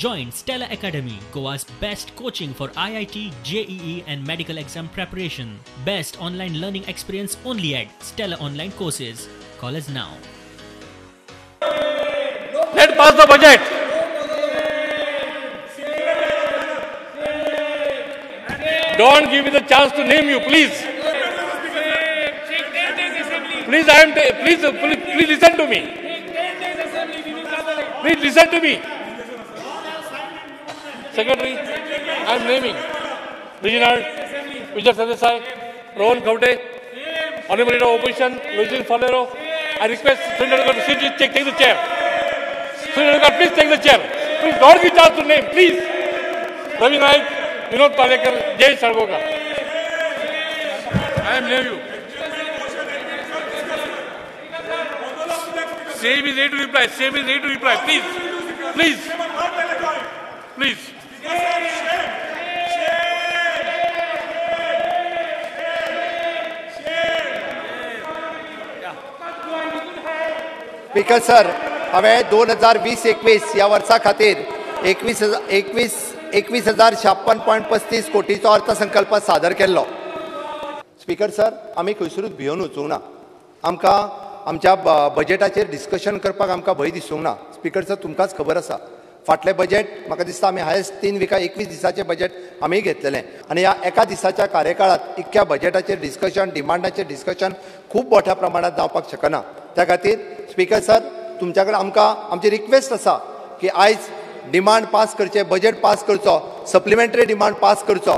Join Stella Academy, Goa's best coaching for IIT, JEE and medical exam preparation. Best online learning experience only at Stella Online Courses. Call us now. Let pass the budget. Don't give me the chance to name you, please. Please, please listen to me. Please listen to me. Secretary, I am naming Reginald, Vijay Sardesai, Rohan Khaute, Honorable Leader of Opposition, Luis Faleiro. I request Sunil Tendulkar to sit, take the chair. Sunil Tendulkar, please take the chair. Please don't give chance to name, please. Ravi Naik, Vinod Palekar, Jay Sargoka. I am naming you. Same is ready to reply. Same is ready to reply. Please, please, please. Speaker sir, हांवें 2020-21 ह्या वर्सा खातीर 21,056.35 कोटीचो अर्थसंकल्प सादर केल्लो. Speaker sir, आमी खंयसरूच भियोन वचूंक ना. आमकां आमच्या बजेटाचेर डिस्कशन करपाक आमकां भंय दिसूंक ना. स्पीकर सर, तुमकांच खबर आसा, फाटलें बजेट म्हाका दिसता आमी हायस्ट 3 विका 21 दिसाचें बजेट आमी घेतलेलें आनी ह्या एका दिसाच्या कार्यकाळांत इतक्या बजेटाचेर डिस्कशन, डिमांडाचेर डिस्कशन खूब मोठ्या प्रमाणात जावपाक शकना. त्या खातीर स्पीकर सर, तुमच्या कडेन आमकां आमची रिक्वेस्ट आसा की आयज डिमांड पास करचें, बजेट पास करचो, सप्लिमेंटरी डिमांड पास करचो.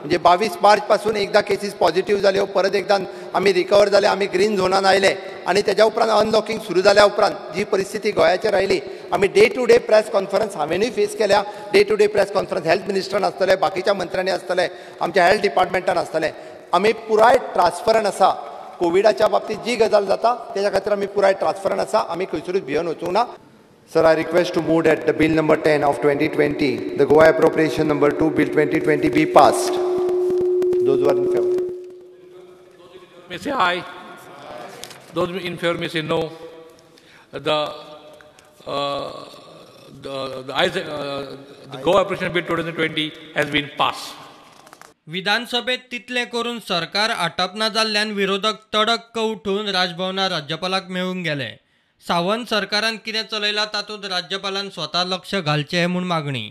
म्हणजे 22 मार्च पासून एकदां केसीस पॉझिटिव्ह जाल्यो, परत एकदां आमी रिकवर जाले, आमी ग्रीन झोनान आयले आनी तेज्या उपरांत अनलॉकिंग सुरू जाल्या उपरांत जी परिस्थिती गोंयाचेर आयली, आमी day to day press conference हांवेनूय face केल्या. Day to day press conference health मिनिस्टरान आसतले, बाकीच्या मंत्र्यांनी आसतले, आमच्या हेल्थ डिपार्टमेंटान आसतले. आमी पुराय ट्रान्सपरंट आसा. कोविडाच्या बाबतीत जी गजाल जाता तेज्या खातीर आमी पुराय ट्रान्सपरंट आसा. आमी खंयसरूच भियोन वचूंक ना. Sir, I request to move that the bill number 10 of 2020, the Goa Appropriation number 2 bill 2020 be passed. Those who are in favor may say aye. Those in favor may say no. The Goa Appropriation Bill 2020 has been passed. विधानसभेत तितलें करून सरकार आटपना जाल्ल्यान विरोधक तडक्क उठून राजभवनार राज्यपालाक मेळूंक गेले. सावंत सरकारान कितें चलयलां तातूंत राज्यपालान स्वता लक्ष घालचें म्हूण मागणी.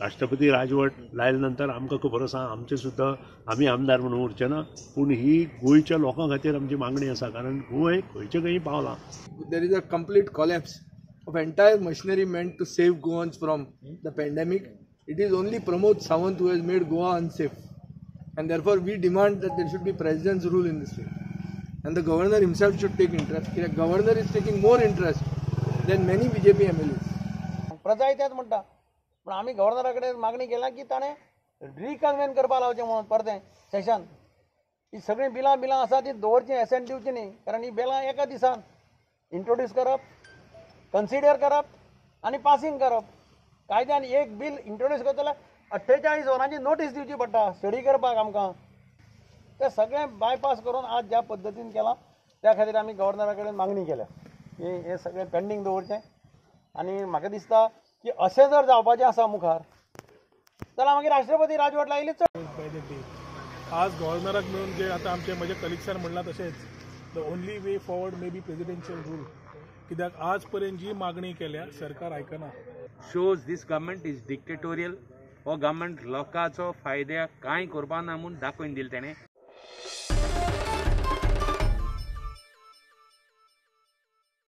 राष्ट्रपती राजवट लायल्या नंतर आमकां खबर आसा, आमचे सुद्दां आमी आमदार म्हणून उरचे ना, पूण ही गोंयच्या लोकां खातीर आमची मागणी आसा, कारण गोंय खंयचे खंय पावलां. There is a complete collapse of entire machinery meant to save Goans from the pandemic. It is only Pramod Sawant who has made Goa unsafe, and therefore we demand that there should be president's rule in this state, and the governor himself should take interest. The governor is taking more interest than many BJP MLAs. प्रजाय तेच म्हणटा, पूण आमी गव्हर्नरा कडेन मागणी केल्या की ताणें रिकन्वेन करपाक लावचें म्हणून परतें सेशन. ही सगळीं बिलां बिलां आसा ती दवरचीं, एसेंट दिवची न्ही, कारण ही बिलां एका दिसान इंट्रोड्यूस करप, कन्सिडर करप आनी पासींग करप. कायद्यान एक बील इंट्रोड्यूस करता जाल्यार 48 वरांची नोटीस दिवची पडटा स्टडी करपाक आमकां. तें सगळें बायपास करून आज ज्या पद्दतीन केलां त्या खातीर आमी गव्हर्नरा कडेन मागणी केल्या की हें सगळें पेंडींग दवरचें. आनी म्हाका दिसता की अशें जर जावपाचें आसा मुखार जाल्यार मागीर राष्ट्रपती राजवट लायली चड. आज गव्हर्नराक मेळून जे आतां आमचे म्हजे कलिग्सान म्हणलां तशेंच the only way forward may be presidential rule. कित्याक आज पर्यंत जी मागणी केल्या सरकार आयकना. Shows this government is dictatorial. हो गव्हर्मेंट लोकांचो फायद्या कांय करपा ना म्हूण दाखोवन दिलें तेणें.